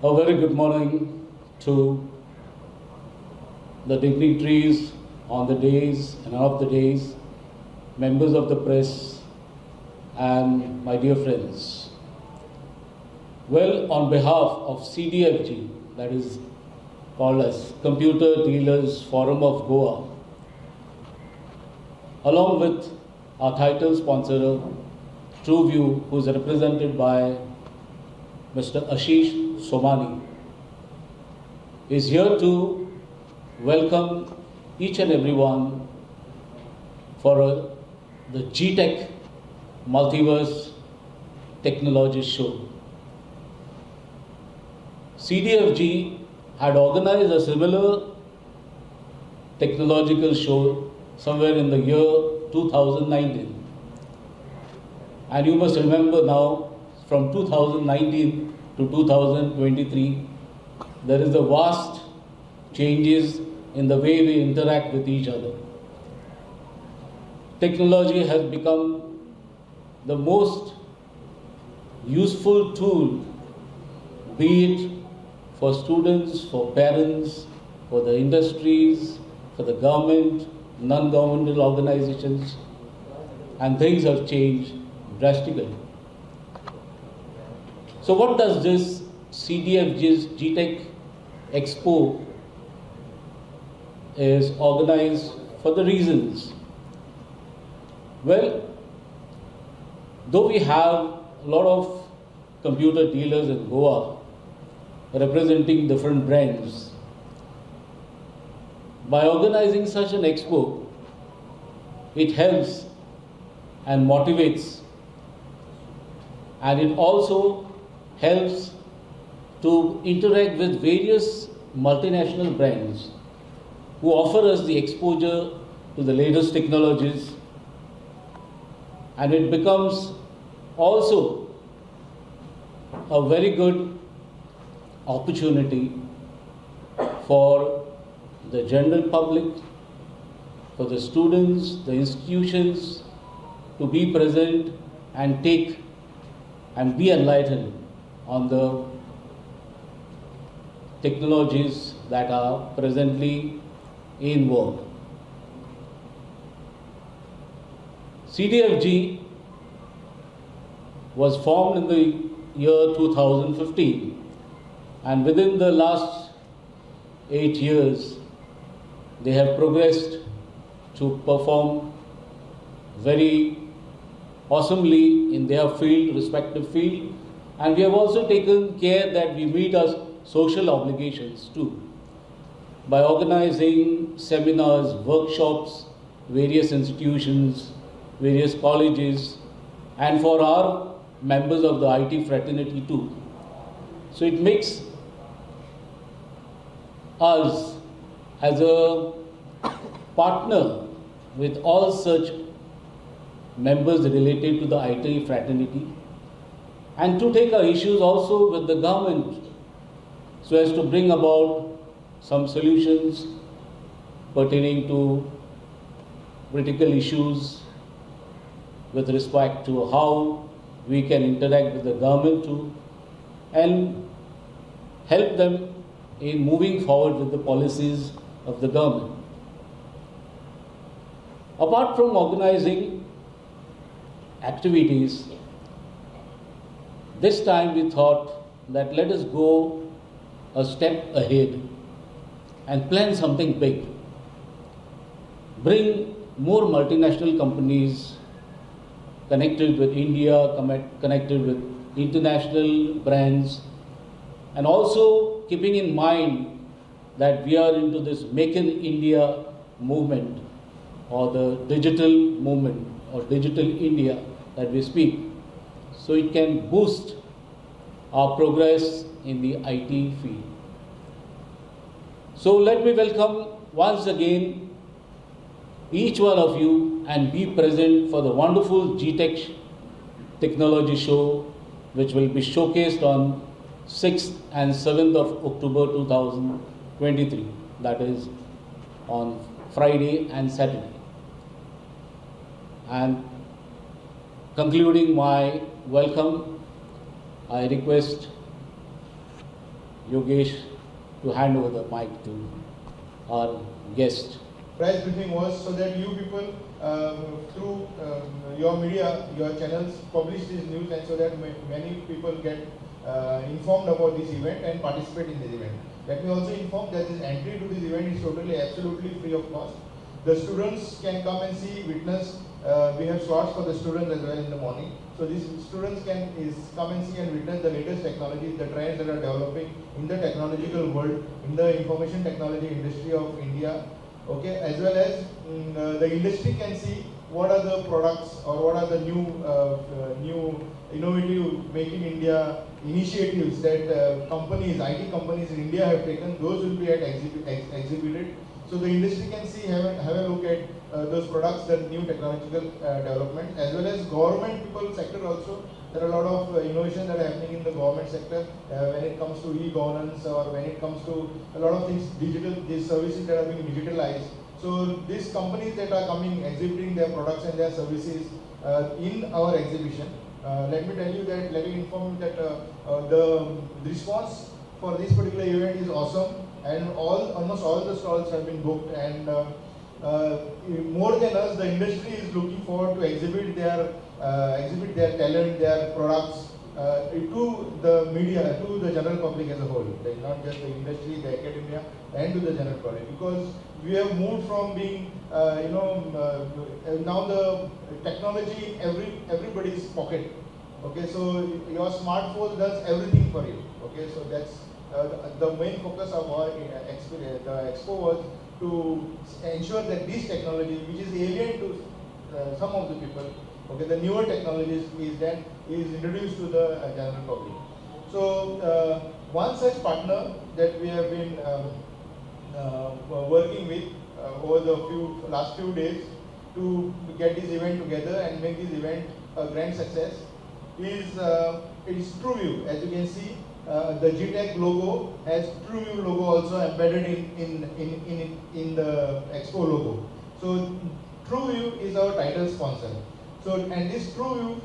A very good morning to the dignitaries on the days and off the days, members of the press, and my dear friends. Well, on behalf of CDFG, that is called as Computer Dealers Forum of Goa, along with our title sponsor, TrueView, who is represented by Mr. Ashish Somani, is here to welcome each and everyone for the Gtech Multiverse Technology Show. CDFG had organized a similar technological show somewhere in the year 2019. And you must remember now, from 2019 to 2023, there is a vast changes in the way we interact with each other. Technology has become the most useful tool, be it for students, for parents, for the industries, for the government, non-governmental organizations, and things have changed drastically. So what does this CDFG's Gtech Expo is organized for the reasons? Well, though we have a lot of computer dealers in Goa representing different brands, by organizing such an expo, it helps and motivates, and it also helps to interact with various multinational brands who offer us the exposure to the latest technologies, and it becomes also a very good opportunity for the general public, for the students, the institutions to be present and take and be enlightened on the technologies that are presently in vogue. CDFG was formed in the year 2015, and within the last 8 years they have progressed to perform very awesomely in their field, respective field, and we have also taken care that we meet our social obligations too by organizing seminars, workshops, various institutions, various colleges, and for our members of the IT fraternity too. So it makes us as a partner with all such members related to the IT fraternity, and to take our issues also with the government so as to bring about some solutions pertaining to critical issues with respect to how we can interact with the government too and help them in moving forward with the policies of the government. Apart from organizing activities, this time we thought that let us go a step ahead and plan something big. Bring more multinational companies connected with India, connected with international brands, and also keeping in mind that we are into this Make in India movement or the digital movement or digital India that we speak. So it can boost our progress in the IT field. So let me welcome once again each one of you and be present for the wonderful Gtech Technology Show, which will be showcased on 6th and 7th of October 2023, that is on Friday and Saturday. And concluding my welcome, I request Yogesh to hand over the mic to our guest. Press briefing was so that you people through your media, your channels publish this news, and so that many people get informed about this event and participate in this event. Let me also inform that this entry to this event is totally, absolutely free of cost. The students can come and see, witness. We have slots for the students as well in the morning. So these students can come and see and witness the latest technologies, the trends that are developing in the technological world, in the information technology industry of India. Okay, as well as the industry can see what are the products or what are the new innovative Make in India initiatives that companies, IT companies in India have taken. Those will be at exhibited. So the industry can see, have a look at those products, the new technological development, as well as government people sector also. There are a lot of innovations that are happening in the government sector when it comes to e-governance or when it comes to a lot of things, digital, these services that are being digitalized. So these companies that are coming, exhibiting their products and their services in our exhibition. Let me tell you that, let me inform you that the response for this particular event is awesome, and almost all the stalls have been booked, and more than us, the industry is looking forward to exhibit their talent, their products to the media, to the general public as a whole, like not just the industry, the academia, and to the general public, because we have moved from being, now the technology in everybody's pocket. Okay, so your smartphone does everything for you. Okay, so that's the main focus of our the expo was to ensure that this technology, which is alien to some of the people, okay, the newer technologies is then is introduced to the general public. So one such partner that we have been working with over the last few days to get this event together and make this event a grand success is TruView. As you can see, the Gtech logo has TruView logo also embedded in the expo logo. So TruView is our title sponsor. So, and this TruView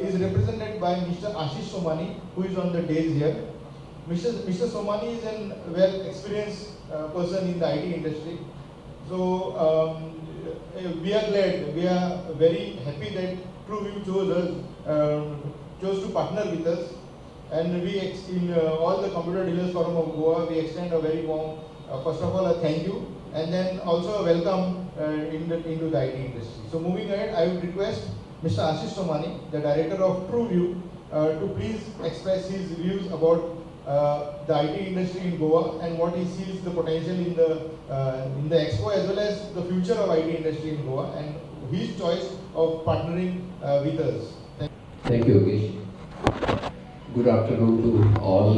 is represented by Mr. Ashish Somani, who is on the dais here. Mr. Somani is a well-experienced person in the IT industry. So we are glad, we are very happy that TruView chose us, chose to partner with us. And we, in all the Computer Dealers Forum of Goa, we extend a very warm, first of all, a thank you, and then also a welcome into the IT industry. So moving ahead, I would request Mr. Ashish Somani, the director of TruView, to please express his views about the IT industry in Goa and what he sees the potential in the expo, as well as the future of IT industry in Goa, and his choice of partnering with us. Thank you, Yogesh. Good afternoon to all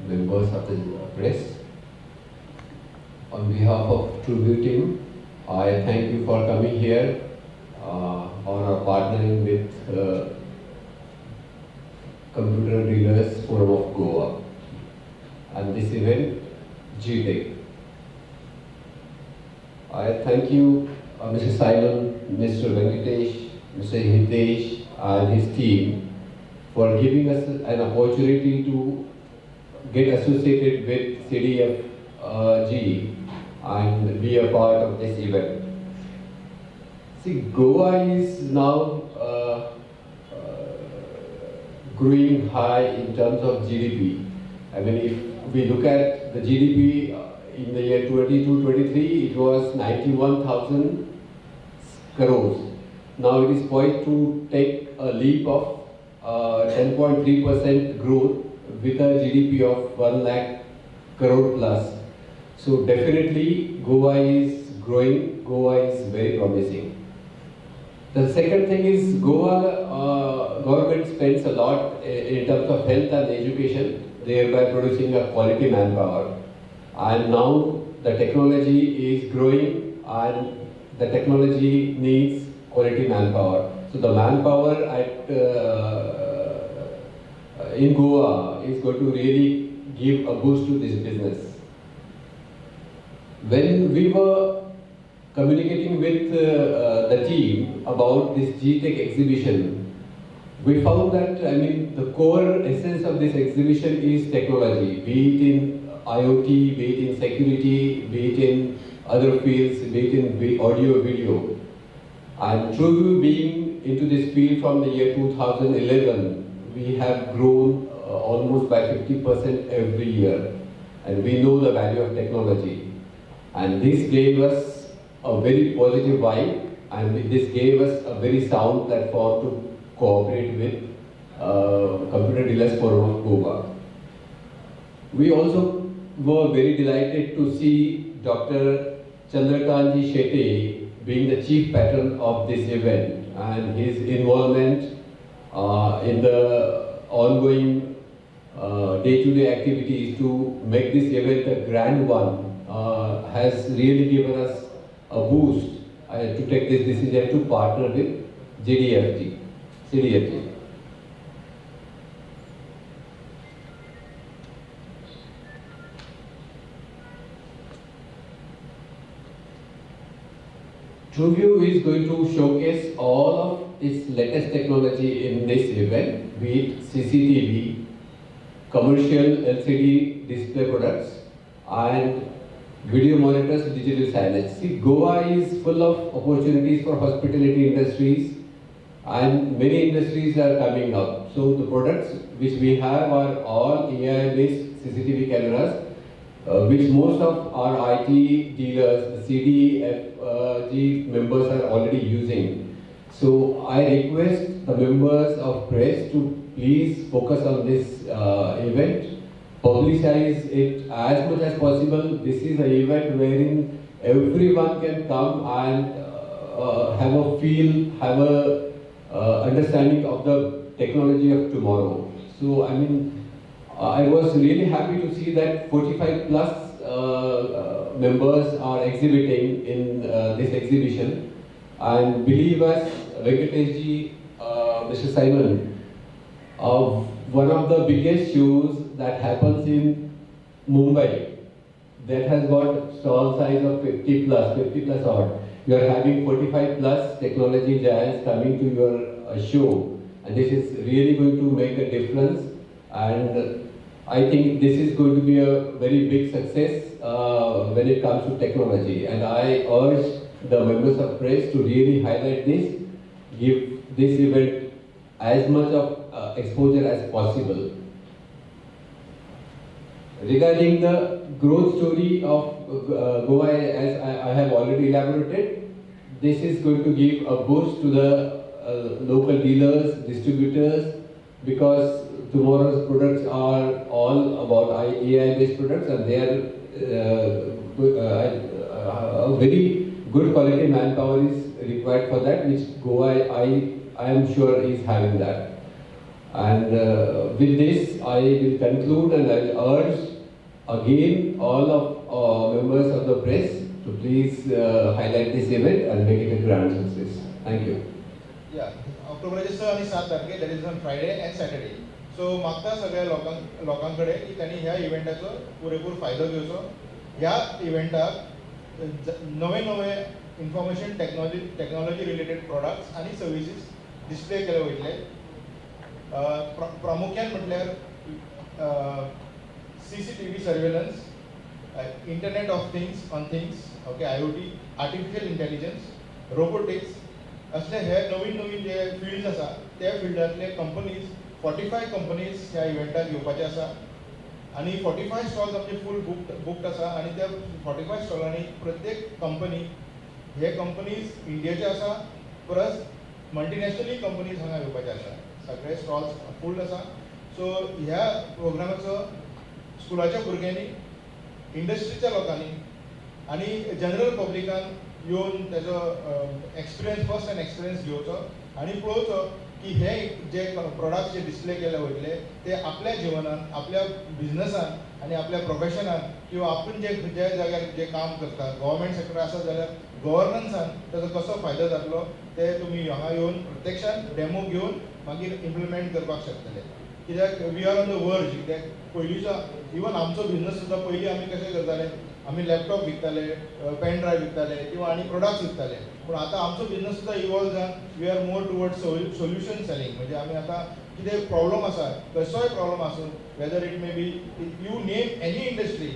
members of the press. On behalf of TruView team, I thank you for coming here on our partnering with Computer Dealers Forum of Goa and this event, Gtech. I thank you, Mr. Simon, Mr. Venkatesh, Mr. Hitesh and his team for giving us an opportunity to get associated with CDFG and be a part of this event. See, Goa is now growing high in terms of GDP. I mean, if we look at the GDP in the year 22-23, it was 91,000 crores. Now it is poised to take a leap of 10.3% growth with a GDP of 1 lakh crore plus. So definitely Goa is growing, Goa is very promising. The second thing is Goa government spends a lot in terms of health and education, thereby producing a quality manpower. And now the technology is growing and the technology needs quality manpower. So the manpower at in Goa is going to really give a boost to this business. When we were communicating with the team about this Gtech exhibition, We found that, I mean, the core essence of this exhibition is technology, be it in IoT, be it in security, be it in other fields, be it in audio, video. And TruView being into this field from the year 2011, we have grown almost by 50% every year. And we know the value of technology. And this gave us a very positive vibe, and this gave us a very sound platform to cooperate with Computer Dealers Forum of Goa. We also were very delighted to see Dr. Chandrakant Shetye being the chief patron of this event, and his involvement in the ongoing day-to-day activities to make this event a grand one has really given us a boost to take this decision to partner with GDFG, CDFG. TruView is going to showcase all of its latest technology in this event, be it CCTV, commercial LCD display products, and video monitors, digital signage. See, Goa is full of opportunities for hospitality industries, and many industries are coming up. So the products which we have are all AI-based CCTV cameras, which most of our IT dealers, the CDFG members are already using. So I request the members of press to please focus on this event, publicize it as much as possible. This is an event wherein everyone can come and have a feel, have a understanding of the technology of tomorrow. So I mean, I was really happy to see that 45 plus members are exhibiting in this exhibition. And believe us, Venkatesh ji, Mr. Simon, one of the biggest shows that happens in Mumbai, that has got stall size of 50 plus odd. You are having 45 plus technology giants coming to your show, and this is really going to make a difference. And I think this is going to be a very big success when it comes to technology. And I urge the members of press to really highlight this, give this event as much of exposure as possible. Regarding the growth story of Goa, as I have already elaborated, this is going to give a boost to the local dealers, distributors, because tomorrow's products are all about AI-based products, and they are a very good quality manpower is required for that, which Goa, I am sure, is having that. And with this, I will conclude, and I will urge again all of members of the press to please highlight this event and make it a grand success. Thank you. Yeah, ऑक्टोबराचे 6 आणि 7 तारखे, that is on Friday and Saturday. So मागता सगळ्या लोकां कडेन की तांणी ह्या इव्हेंटाचो पुरेपूर फायदो घेवचो. ह्या इव्हेंटाक नवे नवे information technology related products आनी सर्विसीस डिस्प्ले केले वयतले. प्रामुख्यान म्हटल्यार CCTV surveillance, internet of things on things, okay, IoT, artificial intelligence, robotics, असले हे नवीन नवीन जे फिल्ड्स आसा त्या फिल्डांतले कंपनीज 45 कंपनीज ह्या इव्हेंटाक येवपाचे आसा. आनी 45 स्टॉल्स आमचे फूल बुक्ड आसा. आनी त्या 45 स्टॉलांनी प्रत्येक कंपनी, हे कंपनीज इंडियाचे आसा, प्लस मल्टीनॅशनली कंपनीज हांगा येवपाचे आसा. सगळे स्टॉल्स फूल आसा. सो ह्या प्रोग्रामाचो स्कुलाच्या भुरग्यांनी, इंडस्ट्रीच्या लोकांनी आनी जनरल पब्लिकान येवन तेजो एक्सपिरियन्स, फर्स्ट हँड एक्सपिरियन्स घेवचो आनी पळोवचो की हे जे प्रोडक्ट्स जे डिस्प्ले केले वयतले ते आपल्या जिवनान, आपल्या बिजनसान आनी आपल्या प्रोफेशनान किंवा आपूण जे ज्या जाग्यार जे काम करता, गव्हर्मेंट सेक्टर आसा जाल्यार गव्हर्नन्सान ताजो कसो फायदो जातलो ते तुमी हांगा येवन प्रत्यक्षान डेमो घेवन मागीर इम्प्लिमेंट करपाक शकतले. कित्याक we are on the verge. कित्याक पयलींचो इवन आमचो बिजनस सुद्दां पयलीं आमी कशें करताले, आमी लॅपटॉप विकताले, पेन ड्रायव्ह विकताले किंवा आनी प्रोडक्ट्स विकताले, पूण आतां आमचो बिजनस सुद्दां इवॉल्व जावन we are more toward solution selling. म्हणजे आमी आतां कितें प्रॉब्लम आसा, कसोय प्रॉब्लम आसूं, whether it may be, you name any industry,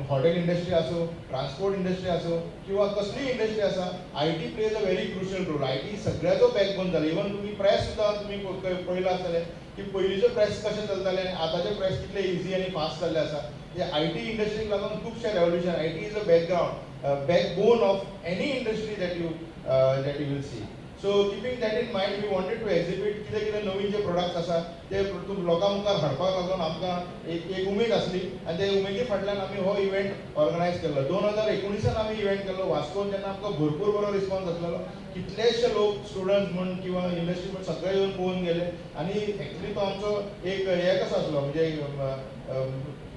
hotel industry आसूं, ट्रान्सपोर्ट इंडस्ट्री आसूं किंवा कसलीय इंडस्ट्री आसा, IT plays a very crucial role. IT सगळ्याचो बॅकबोन जाला. इवन तुमी प्रेस सुद्दां तुमी पळयलां आसतलें की पयलींचो प्रेस कशें चलतालें आनी आतांचे प्रेस कितले इजी आनी फास्ट जाल्ले आसा. ते IT इंडस्ट्रीक लागून खुबशे revolution. IT is a background, backbone of any industry that you will see. So keeping that in mind, we wanted to exhibit कितें कितें नवीन जे प्रोडक्ट्स आसा ते लोकां मुखार हाडपाक लागून आमकां एक एक उमेद आसली आनी ते उमेदी फाटल्यान आमी हो इव्हेंट ऑर्गनायज केल्लो. 2019 आमी इव्हेंट केल्लो वास्कोन, तेन्ना आमकां भरपूर बरो रिस्पॉन्स आसलेलो. कितलेशे लोक, स्टुडंट्स म्हण किंवा इंडस्ट्री म्हण, सगळे येवन पळोवन गेले. आनी एक्चुली तो आमचो एक हे कसो आसलो, म्हणजे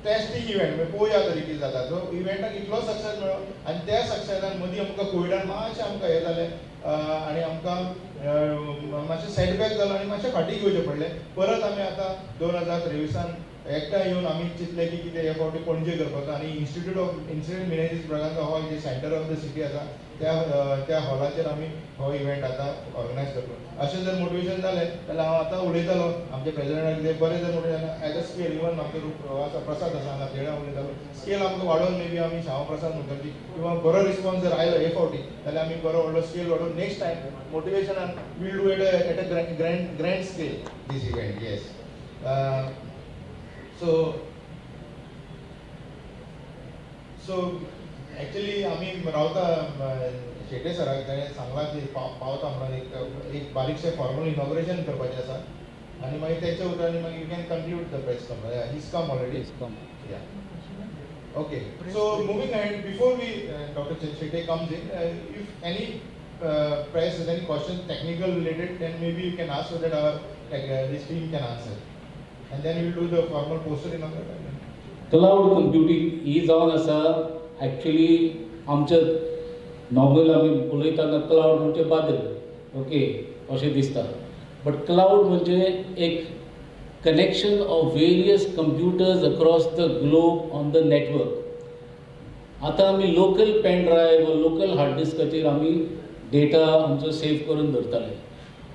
टेस्टिंग इव्हेंट, म्हणजे पळोवया तरी कितें जाता. सो इव्हेंटाक इतलो सक्सेस मेळ्ळो आनी त्या सक्सेसान मदीं आमकां कोविडान मातशें आमकां हें जालें आनी आमकां मातशें सेटबॅक जालो आनी मातशें फाटीं घेवचें पडलें. परत आमी आतां 2023 एकठांय येवन आमी चिंतलें की कितें हे फावटी पणजे करपाचो आनी institute Menezes Braganza hall, J centre of the city आसा, त्या हॉलाचेर आमी हो इव्हेंट आतां ऑर्गनायज करतलो. अशें जर मोटिवेशन जालें जाल्यार हांव आतां उलयतालो आमच्या प्रेजिडेंटाक, कितें बरें जर motivation as a scale, even आमचो रूप आसा, प्रसाद आसा हांगा, तेणें उलयतालो, स्केल आमकां वाडोवन मे बी आमी श्यामा प्रसाद मुखर्जी किंवा बरो रिस्पॉन्स जर आयलो हे फावटी जाल्यार आमी बरो व्हडलो स्केल वाडोवन नेक्स्ट टायम मोटिवेशनान we'll do at a grand scale this event. Yes, so actually आमी रावता शेट्ये सराक, ताणें सांगलां की पावता म्हणून. एक एक बारीकशें फॉर्मल इनॉग्रेशन करपाचें आसा आनी मागीर तेच्या उतरांनी मागीर you can conclude the press conference. He's come already. Yeah. Okay, so moving ahead, before we, Dr. Shetye comes in, if any press has any question technical related, then maybe you can ask so that our this team can answer. And then we will do the formal poster inauguration. Cloud computing ही जावन आसा actually आमच्या normal आमी उलयतना cloud म्हणजे Badal, okay, अशें दिसता, but cloud म्हणजे एक connection of various computers across the globe on the network. आतां आमी लोकल पेन ड्रायव्ह वा लोकल हार्ड डिस्काचेर आमी डेटा आमचो सेव करून दवरताले.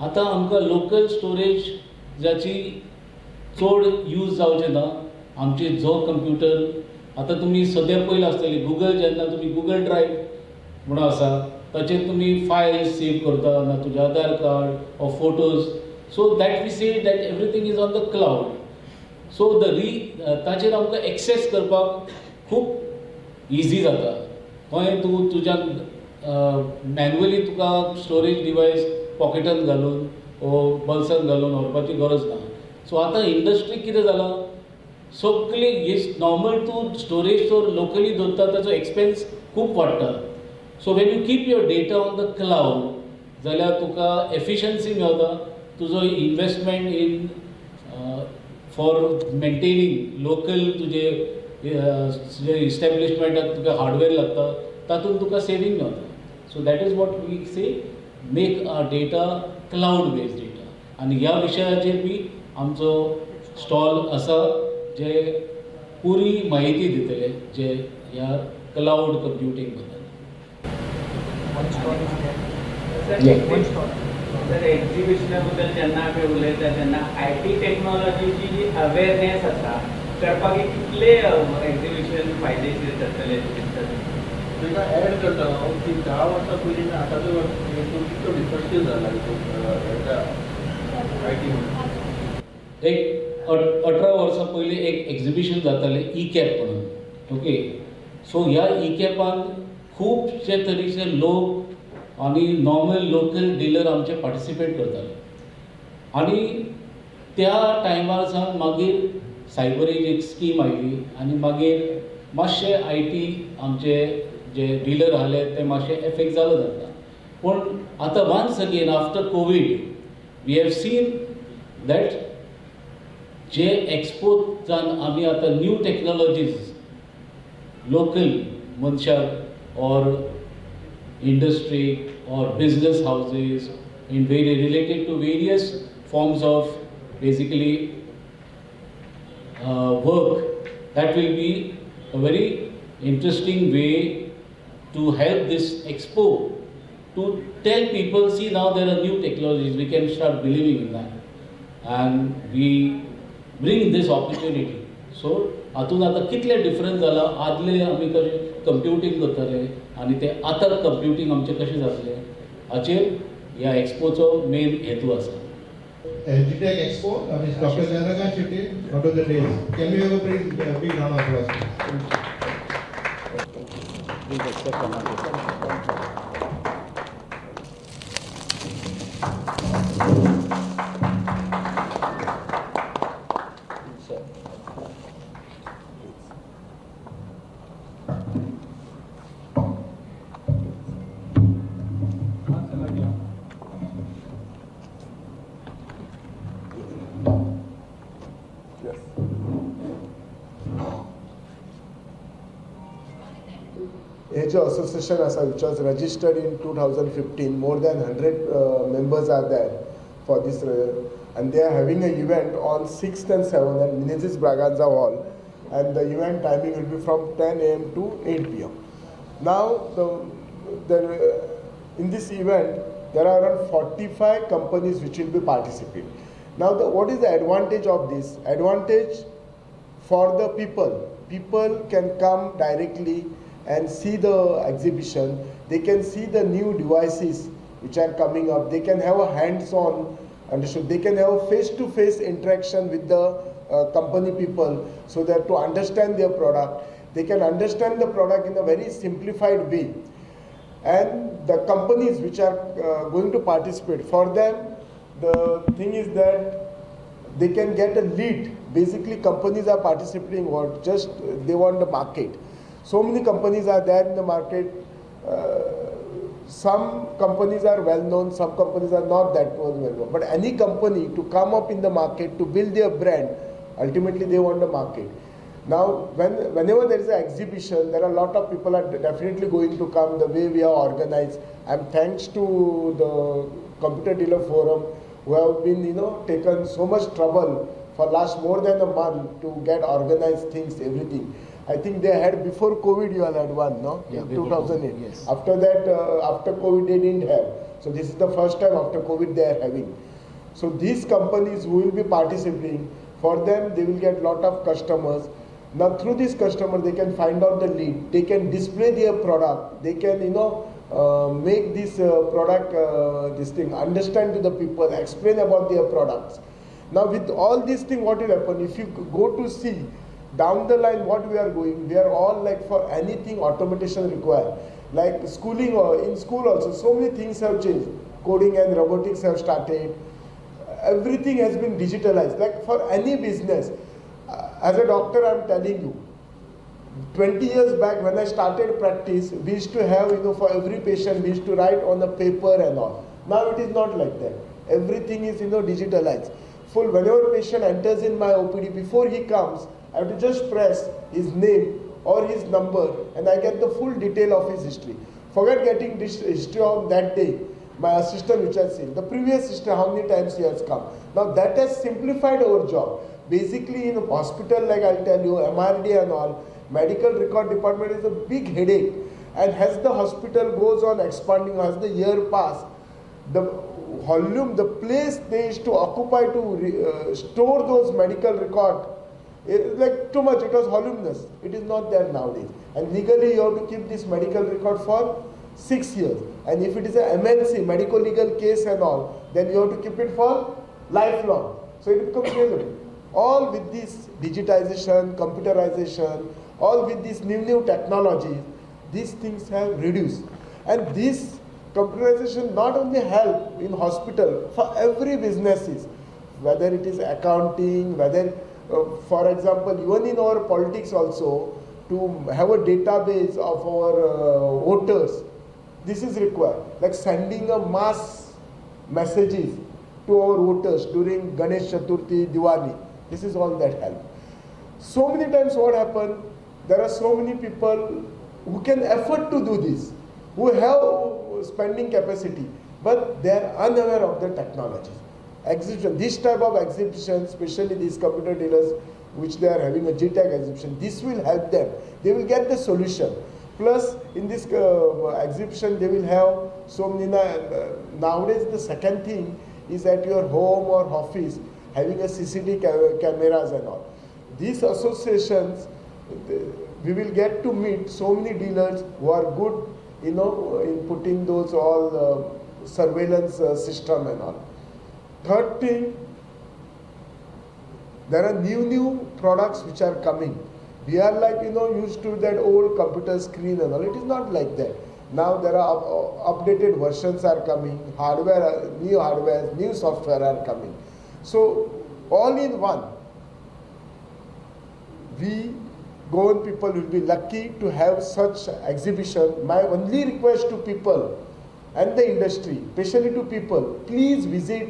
आतां आमकां लोकल स्टोरेज जाची चड यूज जावचें ना. आमचे जो कंप्युटर आतां तुमी सद्या पयला आसतली, गुगल, जेन्ना तुमी गुगल ड्रायव्ह म्हणून आसा, ताचेर तुमी फायल्स सेव करता ना, तुजें आधार card or photos. So that we say that everything is on the cloud. So the re ताचेर आमकां एक्सेस करपाक खूब इजी जाता. थंय तूं तुज्यान मॅन्युअली तुका स्टोरेज डिवायस पॉकेटान घालून वो बॉल्सान घालून व्हरपाची गरज ना. सो आतां इंडस्ट्री कितें जालां, सगळी ही नॉर्मल तूं स्टोरेज जर लोकली दवरता, ताचो एक्सपेन्स खूब वाडटा. So when you keep your data on the cloud जाल्यार तुका एफिशन्सी मेळटा. तुजो investment in for maintaining local तुजे जे इस्टॅब्लिशमेंटाक तुका हार्डवेअर लागता, तातूंत तुका सेवींग मेळटा. So that is what we say, make a data cloud based data. आनी ह्या विशयाचेर बी आमचो स्टॉल आसा, जे पुरी म्हायती दितले जे ह्या क्लावड कंप्युटींग बद्दल. One stall is there. Sir, Yeah. One stall. Sir, एक्झिबिशना बद्दल जेन्ना आमी उलयता तेन्ना I T टॅक्नॉलॉजीची ji awareness आसा करपाक हे कितले एक्झिबिशन फायदेशीर थारतले अशें दिसता? ताका एड करता हांव की 10 वर्सां पयलीं आनी आतांचो हितून कितलो डिफरन्स कितें जाला हितून हेच्या IT? एक 18 वर्सां पयलीं एक एक्झिबिशन जातालें ई कॅप म्हणून, ओके. सो ह्या ई कॅपान खुबशे तरेचे लोक आनी नॉर्मल लोकल डिलर आमचे पार्टिसिपेट करताले. आनी त्या टायमार सावन मागीर सायबर एज एक स्कीम आयली आनी मागीर मातशे I T आमचे जे डिलर आहले ते मातशे एफेक्ट जालो तांकां. पूण आतां once again after Covid we have seen that जे एक्सपोजान आमी आतां न्यू टॅक्नॉलॉजीज लोकल मनशाक or industry or business houses in very related to various forms of basically work, that will be a very interesting way to help this expo to tell people, see, now there are new technologies, we can start believing in that. And we bring this opportunity. So हातून आतां कितले difference जाला, आदले आमी कशें कंप्युटींग करताले आनी ते आतां कंप्युटींग आमचें कशें जातलें हाचेर ह्या एक्सपोचो मेन हेतू आसा. SGTech Expo, Mr. Dr. Chandrakant Shetty, onto the dais. Can we have a big round of applause? Please accept on our behalf. हे जे असोसिएशन आसा which was registered in 2015, more than 100 members are there for this, and they are having a event on 6th and 7th at Menezes Braganza Hall, and the event timing will be from 10 a.m. to 8 p.m. Now in this event there are around 45 companies which will be participating. Now what is the advantage of this? Advantage for the people. People can come directly and see the exhibition. They can see the new devices which are coming up. They can have a hands-on, understood. They can have a face-to-face interaction with the company people, so that to understand their product. They can understand the product in a very simplified way. And the companies which are going to participate, for them, the thing is that they can get a lead. Basically, companies are participating what just they want the market. So many companies are there in the market. Some companies are well known, some companies are not that well known. But any company to come up in the market, to build their brand, ultimately they want the market. Now, whenever there is an exhibition, there are a lot of people are definitely going to come the way we are organized. And thanks to the Computer Dealer Forum, who have been, taken so much trouble for last more than a month to get organized things, everything. I think they had before COVID, you all had one, no? Yeah, in 2008. Yes. After that, after COVID, they didn't have. So this is the first time after COVID they are having. So these companies who will be participating, for them, they will get lot of customers. Now through this customer, they can find out the lead. They can display their product. They can, make this product, this thing, understand to the people, explain about their products. Now with all these things, what will happen? If you go to see down the line what we are going, we are all like for anything automation required. Like schooling or in school also, so many things have changed. Coding and robotics have started. Everything has been digitalized. Like for any business, as a doctor, I'm telling you, 20 years back when I started practice, we used to have, for every patient, we used to write on a paper and all. Now it is not like that. Everything is, digitalized. Full, whenever patient enters in my OPD, before he comes, I have to just press his name or his number and I get the full detail of his history. Forget getting this history on that day. My assistant which has seen, the previous history, how many times he has come. Now that has simplified our job. Basically in a hospital, like I'll tell you, MRD and all, medical record department is a big headache. And as the hospital goes on expanding, as the year pass, the volume, the place they used to occupy to store those medical record, it's like too much, it was voluminous. It is not there nowadays. And legally you have to keep this medical record for 6 years. And if it is a MLC, medical legal case and all, then you have to keep it for lifelong. So it becomes real. All with this digitization, computerization, all with these new technologies, these things have reduced. And this computerization not only help in hospital, for every businesses, whether it is accounting, whether, for example, even in our politics also, to have a database of our voters, this is required. Like sending a mass messages to our voters during Ganesh Chaturthi, Diwali. This is all that help. So many times what happened, there are so many people who can afford to do this, who have spending capacity, but they are unaware of the technologies. Exhibition, this type of exhibition, especially these computer dealers which they are having a GTEC exhibition. This will help them. They will get the solution. Plus, in this exhibition, they will have so many. Nowadays, the second thing is at your home or office having a CCTV cameras and all. These associations, we will get to meet so many dealers who are good, you know, in putting those all surveillance system and all. Third thing, there are new products which are coming. We are like, you know, used to that old computer screen and all. It is not like that. Now there are updated versions are coming, hardware, new software are coming. So all in one, we Goan people will be lucky to have such exhibition. My only request to people and the industry, especially to people, please visit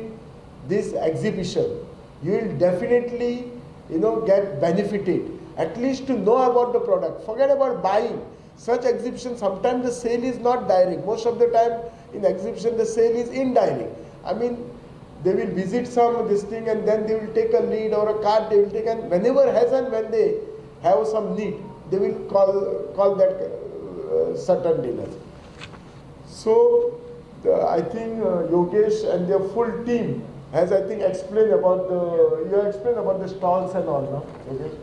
this exhibition. You will definitely, you know, get benefited. At least to know about the product. Forget about buying. Such exhibition, sometimes the sale is not direct. Most of the time in exhibition, the sale is indirect. I mean, they will visit some this thing and then they will take a lead or a card they will take, and whenever has and when they have some need, they will call that certain dealers. So I think Yogesh and their full team has, I think, explained about the, you explained about the stalls and all, no? Yogesh?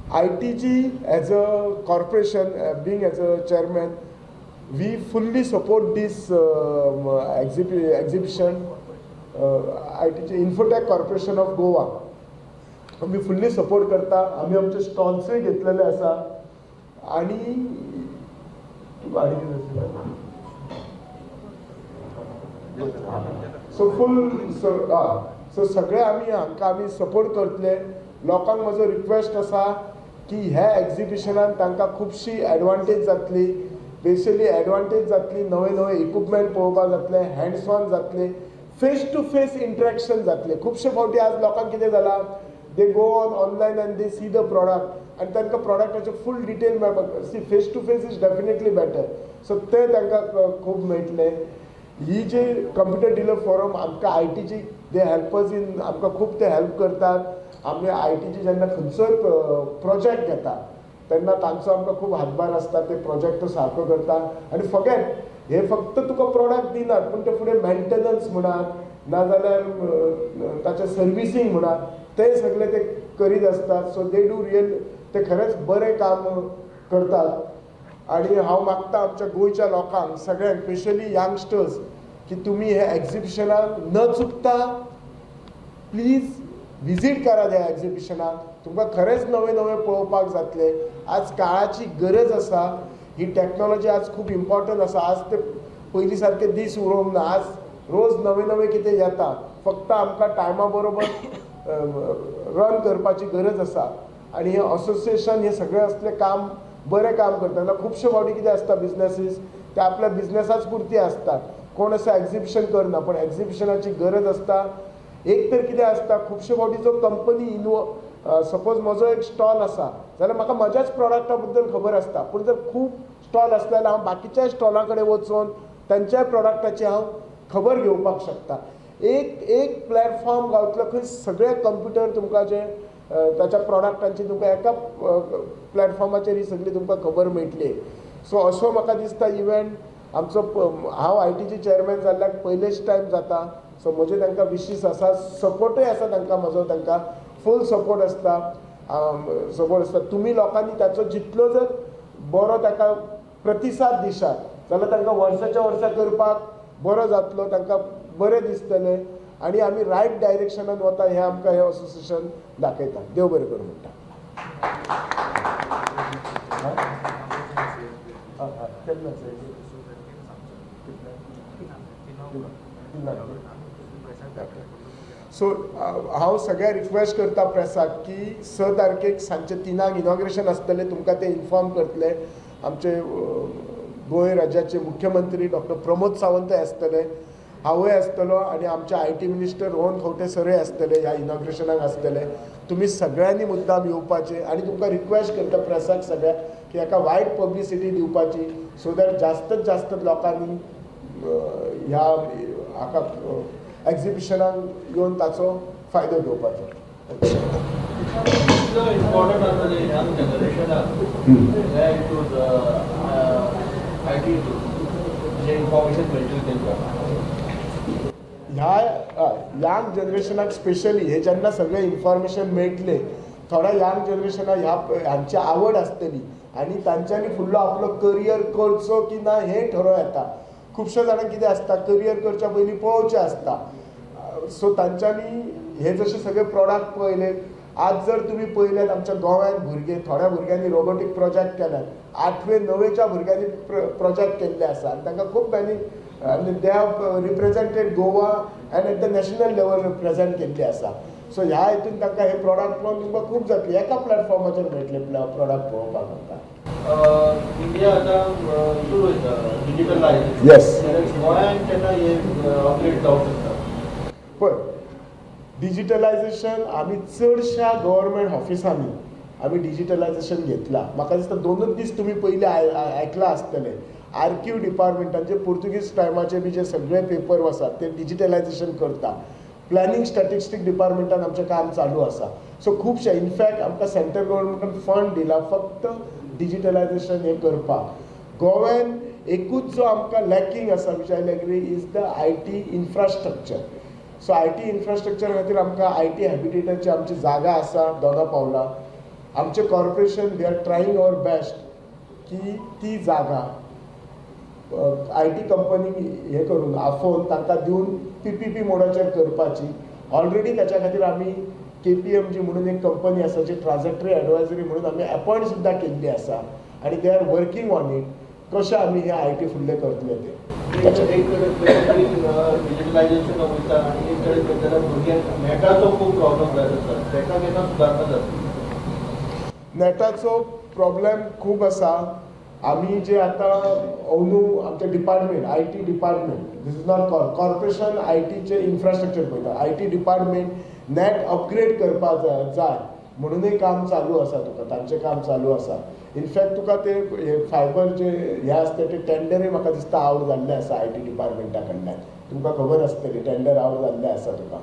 ITG as a corporation, being as a chairman, we fully support this exhibition. ITG Infotech Corporation of Goa, आमी फुल्ली support करता. आमी आमचे स्टॉल्सूय घेतलेले आसा. आनी so फूल so सगळे आमी हांकां आमी सपोर्ट करतले. लोकांक म्हजो रिक्वेस्ट आसा की ह्या एग्जिबिशनान तांकां खुबशी एडवांटेज जातली, स्पेशली एडवांटेज जातली, नवे नवे इक्विपमेंट पळोवपाक जातले, हँड्स ऑन जातले, फेस टू फेस इंट्रॅक्शन जातले. खुबशे फावटी आज लोकांक कितें जालां, they go on online and they see the product आनी तांकां प्रॉडक्टाचे फूल डिटेल मेळपाक, see face to face is definitely better. So ते तांकां खूब मेळटलें. ही जे कंप्युटर डिलर फोरम आमकां I T G they help us in, आमकां खूब ते हेल्प करतात. आमी I T G जेन्ना खंयचोय प्रोजेक्ट घेता तेन्ना तांचो आमकां खूब हातभार आसता, ते प्रोजेक्ट सारको करता. आनी फॉगेट हे फक्त तुका प्रोडक्ट दिनात, पूण ते फुडें मेंटेनन्स म्हणात नाजाल्यार ताचें सर्विसींग म्हणात, ते सगळे ते करीत आसतात. सो they do real, ते खरेंच बरें काम करतात. आनी हांव मागता आमच्या गोंयच्या लोकांक सगळ्यांक, स्पेशली यंगस्टर्स, की तुमी हे एग्जिबिशनाक न चुकता प्लीज विजीट करात. ह्या एग्जिबिशनाक तुमकां खरेंच नवें नवें पळोवपाक जातलें. आज काळाची गरज आसा, ही टॅक्नोलॉजी आज खूब इम्पॉर्टंट आसा. आज ते पयलीं सारके दीस उरोवंक ना, आज रोज नवें नवें कितें येता. फक्त आमकां टायमा बरोबर रन करपाची गरज आसा. आनी हें असोसिएशन हें सगळें असलें काम बरें काम करता. जाल्यार खुबशे फावटी कितें आसता, बिजनसीस ते आपल्या बिजनसाच पुरती आसतात, कोण असो एग्जिबिशन करना, पूण एग्जिबिशनाची गरज आसता. एक तर कितें आसता, खुबशे फावटी जो कंपनी सपोज म्हजो एक स्टॉल आसा जाल्यार म्हाका म्हज्याच प्रॉडक्टा बद्दल खबर आसता, पूण जर खूब स्टॉल आसले जाल्यार हांव बाकीच्याय स्टॉलां कडेन वचून तांच्याय प्रॉडक्टाची हांव खबर घेवपाक शकता. एक एक प्लॅटफॉर्म गावतलो खंय सगळे कंप्युटर तुमकां जे ताच्या प्रॉडक्टांची तुमकां एका प्लॅटफॉर्माचेर ही सगळी तुमकां खबर मेळटली. सो असो म्हाका दिसता इव्हेंट आमचो. हांव I T G chairman जाल्ल्याक पयलेच टायम जाता. सो म्हजे तांकां विशीस आसा, सपोर्टूय आसा तांकां, म्हजो तांकां फूल सपोर्ट आसता, सपोर्ट आसता. तुमी लोकांनी ताचो जितलो जर बरो ताका प्रतिसाद दिशात जाल्यार तांकां वर्साच्या वर्सा करपाक बरो जातलो, तांकां बरें दिसतलें आनी आमी रायट डायरेक्शनान वता हें आमकां हें असोसिएशन दाखयता. देव बरें करूं म्हणटा. केन्ना सो हांव सगळ्या रिक्वेस्ट करता प्रेसाक की 6 तारखेक सांजचे 3 इनॉग्रेशन आसतलें, तुमकां ते इन्फॉर्म करतले. आमचे गोंय राज्याचे मुख्यमंत्री डॉक्टर प्रमोद सावंत आसतले, हांवूय आसतलो, आनी आमचे I T minister Rohan Khaunte सरूय आसतले ह्या इनॉग्रेशनाक आसतले. तुमी सगळ्यांनी मुद्दाम येवपाचें आनी तुमकां रिक्वेस्ट करता प्रेसाक सगळ्याक की हाका वायट पब्लिसिटी दिवपाची, सो that जास्तत जास्त लोकांनी ह्या हाका एग्जिबिशनाक येवन ताचो फायदो घेवपाचो. कितलो इम्पॉर्टंट आसा ते यंग जनरेशनाक ह्या हितून IT हितून जे इन्फॉर्मेशन मेळटली तेंकां? ह्या यंग जनरेशनाक स्पेशली हे जेन्ना सगळें इन्फॉर्मेशन मेळटलें, थोड्या यंग जनरेशनाक ह्या हांची आवड आसतली आनी तांच्यांनी फुडलो आपलो करियर करचो की ना हें ठरोवं येता. खुबश्या जाणांक कितें आसता, करियर करच्या पयलीं पळोवचें आसता. सो तांच्यांनी हे जशे सगळे प्रॉडक्ट पळयले, आज जर तुमी पळयल्यात, आमच्या गोंयांत भुरगे, थोड्या भुरग्यांनी रोबोटीक प्रोजेक्ट केल्यात. आठवे णवेच्या भुरग्यांनी प्रोजेक्ट केल्ले आसा आनी तांकां खूब बेनी आनी they have represented Goa and at the national level represent केल्ली आसा. सो ह्या हितून तांकां हे प्रॉडक्ट पळोवन तुमकां खूब जातली, एका प्लॅटफॉर्माचेर मेळटले प्रॉडक्ट पळोवपाक तांकां. इंडिया आतां हितून वयता, डिजिटलायज. गोंयान केन्ना हे अपग्रेड जावंक शकता? पळय, डिजिटलायझेशन आमी चडश्या गव्हर्मेंट ऑफिसांनी आमी डिजिटलायझेशन घेतलां. म्हाका दिसता दोनूच दीस तुमी पयलीं आयकलां आसतलें, आर्कीव डिपार्टमेंटान जे पुर्तुगीज टायमाचे बी जे सगळे पेपर आसात ते डिजिटलायझेशन करता. प्लॅनिंग स्टॅटिस्टीक डिपार्टमेंटान आमचें काम चालू आसा. सो खुबशे, इनफॅक्ट आमकां सेंट्रल गव्हर्मेंटान फंड दिला फक्त डिजिटलायझेशन हें करपाक. गोव्यान एकूच जो आमकां लॅकिंग आसा, which I agree, is the IT infrastructure. So IT infrastructure खातीर आमकां IT हॅबिटेटाची आमची जागा आसा दोना पावला. आमचें corporation, we are trying our best की ती जागा IT company हे करून आफोवन तांकां दिवन पीपीपी मोडाचेर करपाची. ऑलरेडी ताच्या खातीर आमी केपीएमजी म्हणून एक कंपनी आसा, जी ट्राजेक्टरी एडवायजरी म्हणून आमी अपॉयंट सुद्दां केल्ली आसा आनी they are working on it, कशें आमी हे IT फुडलें करतले ते. एक कडेन डिजिटलायझेशन वयता आनी एक कडेन पळयत जाल्यार भुरग्यांक नेटाचो खूब प्रॉब्लम जायत आसा. तेका केन्ना सुदारणा जातली? नेटाचो प्रॉब्लेम खूब आसा. आमी जे आतां अंदू आमचें department, IT department, this is not corporation, आयटीचें infrastructure पळयता. IT department net upgrade करपाक जाय म्हणूनय काम चालू आसा. तुका तांचें काम चालू आसा. इनफॅक्ट तुका ते हे फायबर जे हे आसता ते टेंडरूय म्हाका दिसता आवट जाल्ले आसा IT डिपार्टमेंटा कडल्यान. तुमकां खबर आसतली, टेंडर आवट जाल्ले आसा तुका.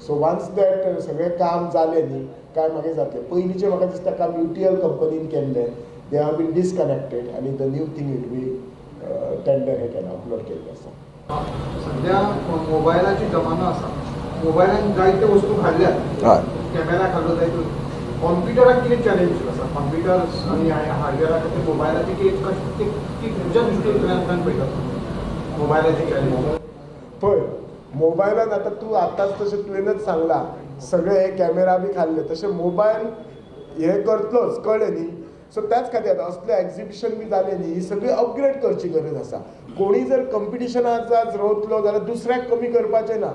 सो वन्स that सगळें काम जालें न्ही काय मागीर जातलें. पयलींचें म्हाका दिसता काम यूटीएल कंपनीन केल्लें. They have been disconnected आनी the new thing it be tender हे केलां, अपलोड केल्लें आसा. सध्या मोबायलाची जमानो आसा. मोबायलान जायते वस्तू हाडल्यात. कॅमेरा खालो, जायते. कॉम्प्युटराक कितें चॅलेंज आसा? कॉम्प्युटर आनी हार्डवेअरा खातीर मोबायलाचे कितें, कशें ती तुज्या दृश्टींतल्यान पळयता मोबायलाचे चॅलेंज? पळय, मोबायलान आतां तूं आतांच तशें तुवेंच सांगलां, सगळे हे कॅमेरा बी खाल्ले, तशें मोबायल हे करतलोच, कळ्ळें न्ही? सो त्याच खातीर आतां असले एग्जिबिशन बी जालें न्ही, ही सगळी अपग्रेड करची गरज आसा. कोणी जर कंपिटिशनाक आज रावतलो जाल्यार दुसऱ्याक कमी करपाचें ना.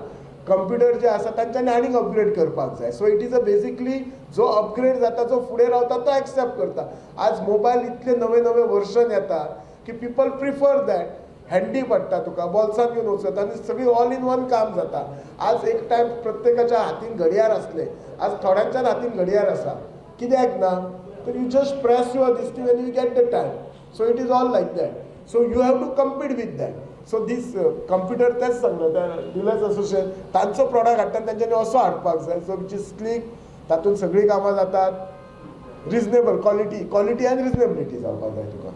कंप्युटर जे आसा तांच्यांनी आनीक अपग्रेड करपाक जाय. So it is a basically जो अपग्रेड जाता, जो फुडें रावता तो एक्सेप्ट करता. आज मोबायल इतले नवे नवे वर्जन येता की पिपल प्रिफर that. हँडी पडटा तुका, बोल्सांत घेवन वचत आनी सगळी ऑल इन वन काम जाता. आज एक टायम प्रत्येकाच्या हातीन घडयाळ आसलें, आज थोड्यांच्याच हातीन घडयाळ आसा. कित्याक ना? तर you just press your this thing and you get the time. So it is all like that. So you have to compete with that. So this computer, तेच सांगलें, त्या डिलर्स असोसिएशन तांचो प्रॉडक्ट हाडटा, तेंच्यांनी असो हाडपाक जाय सो which is sleek, तातूंत सगळीं कामां जातात, रिजनेबल क्वॉलिटी, क्वॉलिटी आनी रिजनेबिलिटी जावपाक जाय तुका.